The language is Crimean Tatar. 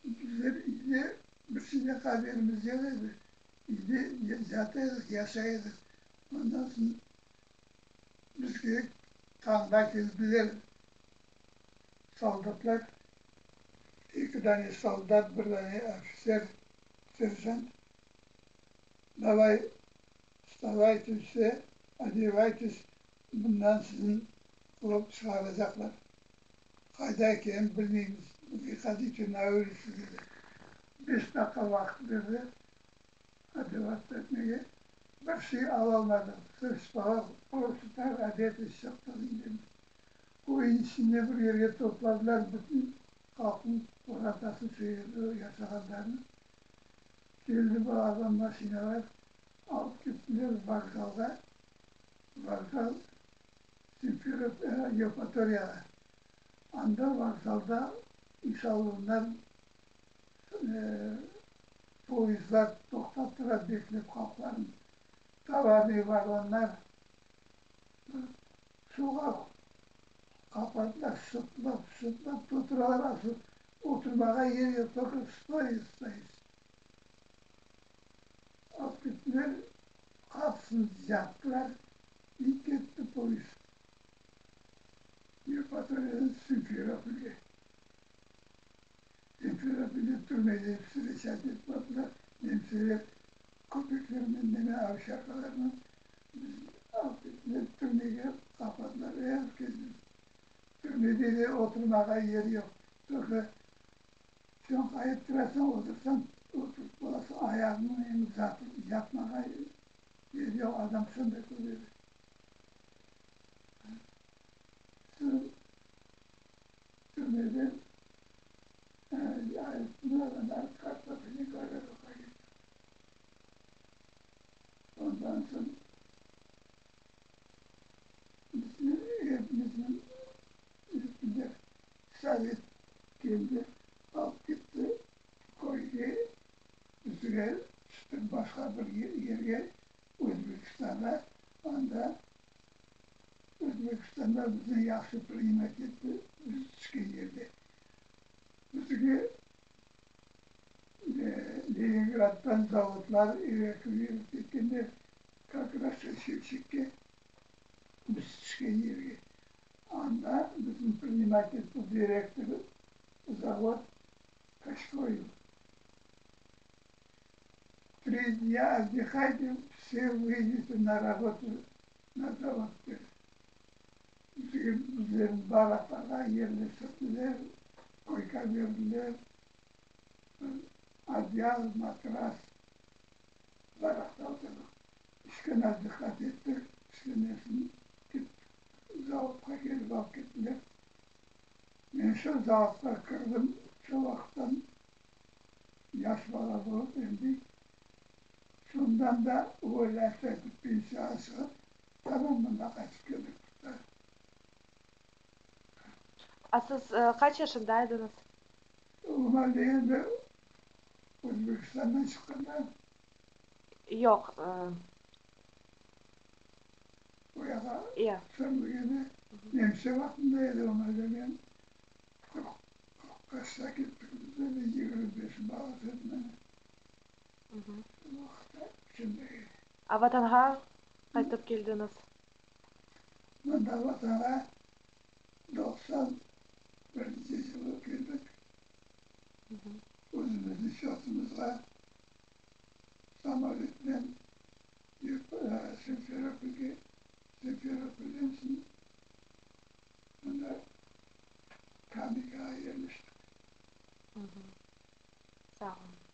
Bizler üyde bir şeyden haberimiz yoq edi. Üyde yata edik, yaşay edik. Ondan soñ bizge tañda keldiler soldatlar, eki dane soldat, bir dane ofitser, serjant. Davay, vstavayte vse, odevaytes, bundan sizni quvıp çıqaracaqlar. Qayda ekenin bilmeymiz, vıhodite na ulicu, dedi. Beş daqqa vaqıt berdi odevatsya etmege. Bir şey alalmadıq, sırf prosto tak odetı çıqtıq üyden. Köyniñ içinde bir yerge topladılar bütün halqnıñ qorantasını, şu yerde yaşağanlarnı. Keldi balaban maşinalar, alıp kettiler vokzalğa. Vokzal Simferopol, Yevpatoriyağa. Anda vokzalda eşelonlar, poyezdlar toqtap tura, beklep halqlarnı. Tovarnıy vagonlar suvğa qapadılar, şıtlap, şıtlap toturalar, asıl oturmağa yer yoq, tolko stoya stoiş. Alıp kettiler, qapısını yaptılar, i ketti poyezd Yevpatoriyadan Simferopolge. Simferopolde türmede vstreçat etip attılar, nemseler köpeklernen, neme ovşarkalarnen bizni alıp kettiler, türmege qapadılar, er kesni. Türmede de oturmağa yer yoq, tolko Çoñqayıp turasıñ, otursañ, oturıp olasıñ, ayağıñnı uzatıp yatmağa yer yoq, adam şunday köp edi. Soñ türmeden ayırttılar, anda Kartofельный gorodokqa kettik. Ondan soñ bizni epimizni üstünde Sovet keldi, alıp ketti köyge, bizge tüştik başqa bir yerge, Özbekistanğa. Anda Özbekistanda bizni yahşı prinimat etti, biz tüşken yerde. Bizge Leningraddan zavodlar evakuirovать etkenler, kak raz Çelçikke, biz tüşken yerge. Anda bizni prinimat etti direktorı zavod Kaşkoyev. Tri dnâ otdihayte, vse vıydete na rabotu na zavod dedi. Bizge bizlerni baraklarğa yerleştirdiler, koyka berdiler, bir odyal, matras, barakta oturdıq. İşke otdihat ettik, işlemesin kettik. Zavodqa kelip alıp kettiler. Men şu zavodqa kirdim, şu vaqıttan yaş bala bolıp endi şundan da uvolâtsa etip pensiyağa çıqıp, tamam mında qaytıp keldik. A siz qaç yaşında ediñiz? Umal degende Özbekistandan çıqqanda? Yoq. O yağa sürgüni nemse vaqtında edi, onlarda men qırqqaçta kettik biz de, 25 balası edi meni. O vaqıtta şunday edi. A vatanğa qaytıp keldiñiz? Mında vatanğa 91-nci yılı keldik. Özümizniñ şahsımızğa samolötnen Simferopolge, Simferopolden soñ mında Kamenkağa yerleştik. Sağ oluñ.